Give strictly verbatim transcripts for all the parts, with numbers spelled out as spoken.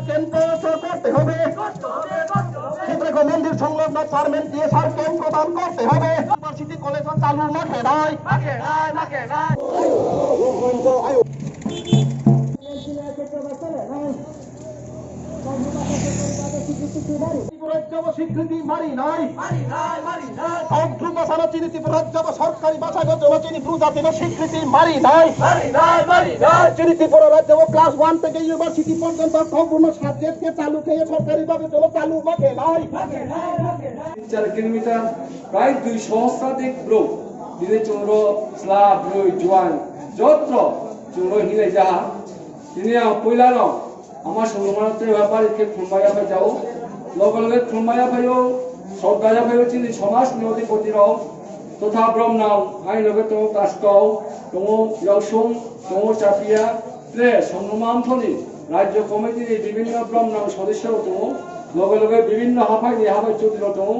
কেন্দ্র করতে হবে। চিত্রকোট মন্দির সংলগ্ন পার্মানেন্ট টিএসআর ক্যাম্প প্রদান করতে হবে। ইউনিভার্সিটি কলেজ চালু না খেলায়। রাজ্য স্বীকৃতি মারি নাই। মারি নাই, মারি নাই। ককব্রু ভাষা চিনি ত্রিপুরা রাজ্য সরকারি ভাষা গো, জন্য চিনি ব্রু জাতির স্বীকৃতি মারি নাই। মারি নাই, মারি নাই। চিনি ত্রিপুরা রাজ্য ক্লাস ওয়ান থেকে ইউনিভার্সিটি পর্যন্ত ককব্রু সাবজেক্টকে চালু খেয়ে সরকারিভাবে জন্য চালু মাখে নাই। তিন চার কিলোমিটার প্রায় দুই সহস্রাধিক ব্রু, দিনে চৌদ্দ, স্লা, ব্রু, জোয়ান, যত্র চৌদ্দ হিনে যাহা। দিনে পয়লা রং আমার সঙ্গমানতে ব্যাপারে কে খুলমায়া ভাই যাও, লগে লগে খুলমায়া ভাইও, শ্রদ্ধায়া ভাইও চিনি সমাজ নিয়তিপতি রং, তথা ব্রহ্মনাম, আই লগে তঙ্গ কাস্কও, তঙ্গ ইয়াসুং, তঙ্গ চাপিয়া, ত্রে সঙ্গমানথনি, রাজ্য কমিটিনি বিভিন্ন ব্রহ্মনাম সদস্য তঙ্গ, লগে লগে বিভিন্ন হাফাইনি হাফাই চৌধুরী তঙ্গ,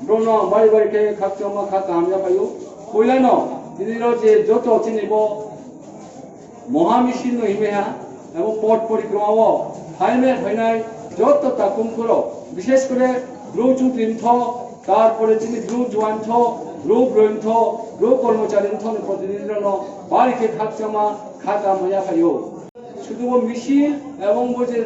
ব্রহ্মনাম বাড়ি বাড়ি কে খাকচমা খা কাহাম যাপাইও, কইলানো, দিদির যে যত চিনিব, মহামিছিল নহিমেহা এবং পথ পরিক্রমাও ফাইমে ফাইনাই যত তাকুম করো, বিশেষ করে ব্রু চুদ্রিন্থ, তারপরে চিনি ব্রু জুয়ান্থ, ব্রু ব্রৈন্থ, ব্রু কর্মচারীন্থ প্রতিনিধিরনো বাড়িকে খাকচামা খাকা ময়া ফাইও। শুধু ও মিছিল এবং ও যে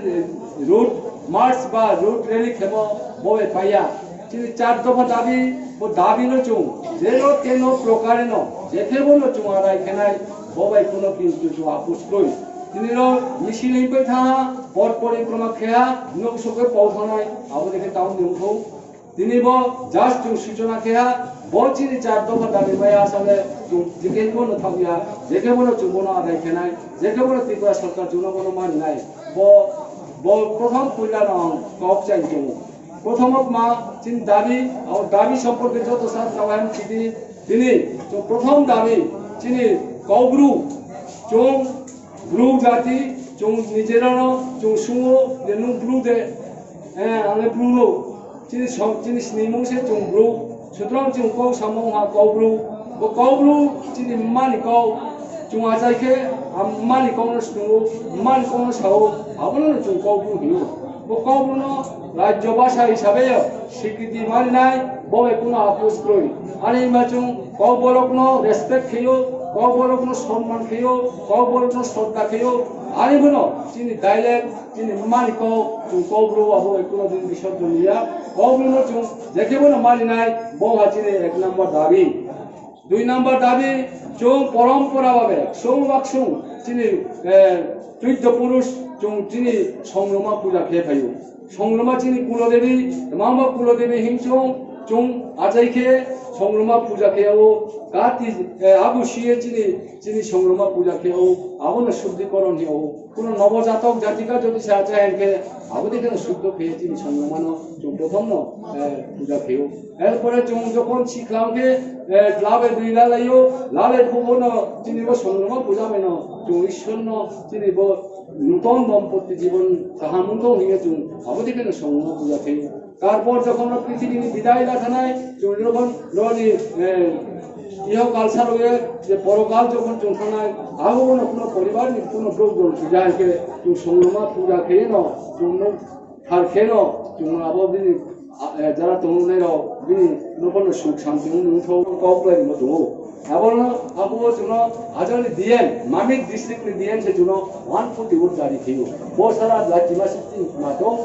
রোড মার্চ বা রোড র‍্যালি খেমো ববে পাইয়া, চিনি চার দফা দাবি, ও দাবি নো চুং, যেন তেন প্রকারে নো, যেখেবো নো চুং আদায় খেনাই, ববাই কোনো কিন্তু চুং আপোষ কই। চিনি নো মিছিল হিংপে থাহা, পথ পরিক্রমা খেয়া, নুক সকে পাও থানাই, আবো দেখে তাও নিয়ম খৌ। চিনি বো just চুং সূচনা খেয়া, বো চিনি চার দফা দাবি bai asale, চুং যেখেবো নো থামিয়া, যেখেবো নো চুং বো নো আদায় খেনাই, যেখেবো নো ত্রিপুরা সরকার চুং নো বো নো মানি নাই, বো, বো প্রথম পয়লা নো আং কক চাই চুং। প্রথমত মা চিনি দাবি, ও দাবি সম্পর্কে যত সার চাওয়াই চিনি, চিনি, তো প্রথম দাবি, চিনি ককব্রু, চুং ব্রু জাতি, চুং নিজেরানো, চুং সুঙো, যে নুং ব্রু de, হ্যাঁ, আমি ব্রু লো, চিনি সব, চিনি স্নিমুং সে চুং ব্রু, সুতরাং চুং কৌ samung ha ককব্রু, ও ককব্রু, চিনি mani kau, চুং আচাইখে, আম mani kau no snung, mani kau no sao, abono no চুং ককব্রু hing ou. Bo ককব্রু no রাজ্য ভাষা হিসাবে স্বীকৃতি মানি নাই, bo bai কোনো আপোষ kroi. Ani ma চুং Kokborok no respect khe ou, Kokborok no সম্মান khe ou, ককবরক no শ্রদ্ধা khe ou. Ani bono chini dialect, chini mani kau, chini ককব্রু abo bai কোনো দিন বিসর্জন niya. ককব্রু no chung যেখেবো no মানি নাই, bo ha chini এক নম্বর দাবি. দুই নম্বর দাবি, chung পরম্পরা ভাবে, sung baksung, chini, এ, চৌদ্দ পুরুষ, chung chini songroma puja khe phai ou. Songroma chini Kulo Devi, tma ma Kulo Devi hing chung, chung achai khe songroma puja khe ou, kati, e, abu siye chini, chini songroma puja khe ou, abo no শুদ্ধিকরণ hing ou. Kuno নবজাতক জাতিকা যদি se achai hing khe, abo dei khe no শুদ্ধ khe chini songroma no, chung প্রথম no, e, puja khe ou. এরপরে chung যখন শিখলাম khe, e, লাভে দুই লালাই ou, লাভে খুব no, chini bo songroma puja bai no, chung ঈশ্বর no, chini bo নূতন দম্পতি জীবন kaham ongthou hing ye chung abo dei khe no songroma puja khe ou. তারপর যখন পৃথিবী ni bidai la thanai, chung যখন roni, e, ইহকাল ছাড়িয়ে যে পরকাল যখন chung thanai, abo no কোনো পরিবার ni কোনো brouh jon puja khe, chung songroma puja khe no, chung no thar khe no, chung abo bini, a, e, যারা tongnai rao, bini nouh no সুখ শান্তি ongthou, kau khlai mo tong ou. Abo no, abo chung no, ajang ni D M, Mamit district ni D M se chung no, one forty vote jari khe ou. Bo sara jati ma siti ma tong.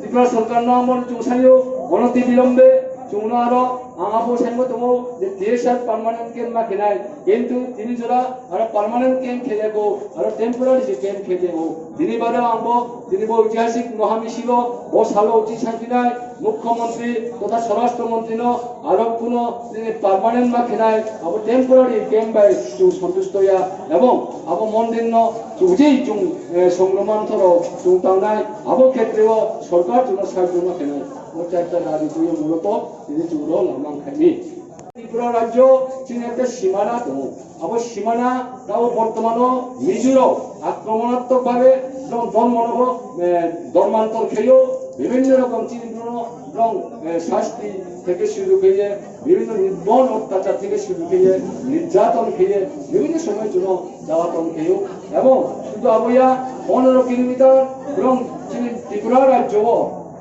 Tripura সরকার no amo chung sai ou, অনতিবিলম্বে, chung no aro, ang abo sai mo tong ou, je T S R permanent camp ma khe nai, কিন্তু tini jora, aro permanent camp khe ya kho, aro temporary je camp khe ya kho. Tini bade ang bo, tini bo ঐতিহাসিক মহামিছিল o, bo salo uchih saiphinai, মুখ্যমন্ত্রী তথা স্বরাষ্ট্রমন্ত্রী no, aro kuno tini permanent ma khe nai, abo temporary camp bai chung সন্তুষ্ট ya, এবং abo মন্দির no, uchih chung, e, সংগ্রামান্তর o chung tangnai, abo ক্ষেত্রে o সরকার chung no সাহায্য ma khe nai. O চারটা দাবি tui o মূলত, tini chung ro lamang khaini. Tripura রাজ্য chini একটা সীমানা tong ou. Abo সীমানা tao বর্তমানে মিজোরাম আক্রমণাত্মক ভাবে এবং ধর্ম, এ, ধর্মান্তর খেয়েও বিভিন্ন রকম chini brouh no, e, শাস্তি থেকে শুরু করে বিভিন্ন নির্মম অত্যাচার থেকে শুরু করে নির্যাতন খেয়ে বিভিন্ন সময় জন্য জ্বালাতন খেয়েও এবং শুধু aboya পনেরো কিলোমিটার এবং Chini Tripura rajyo wo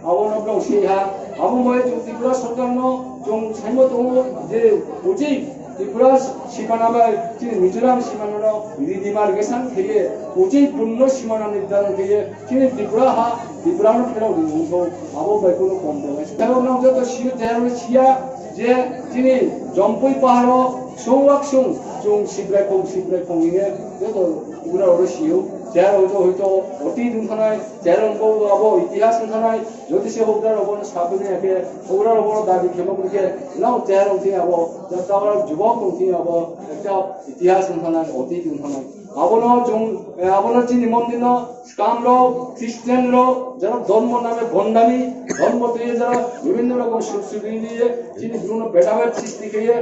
abo no brao sei ha, abo bai chung Tripura sorkar no chung saimo tong ou je uchih Tripura simana bai chini Mizoram simana no redemarcation khe ye uchih punno simana nirdaron khe ye chini Tripura ha, Tripura no pherao ri ong thou, abo bai kuno compromise. Tei nang joto si, tei si ya je chini Jompui pahar wo sung wak sung chung Sibrai khong, Sibrai khong hing ye joto Tripura rao si ou. Tei rao joto hoito oti dun thanai, tei rao bo abo itihas ong thanai, jodi se houhgra rao bo no saphai nai ya khe, houhgra rao bo no dabi khemo khe, nang tei rao thing abo, jata ora jubok tong thing abo, ekta itihas ong thanai, oti ong thanai. Abo no chung, eh, abo no chini mondir no scam rao, Christian rao, jara dhormo name bondami, dhormo tui ye jara bibhinno rokom suk suk ri ye, chini Bru no bhedabhed sristi khe ye,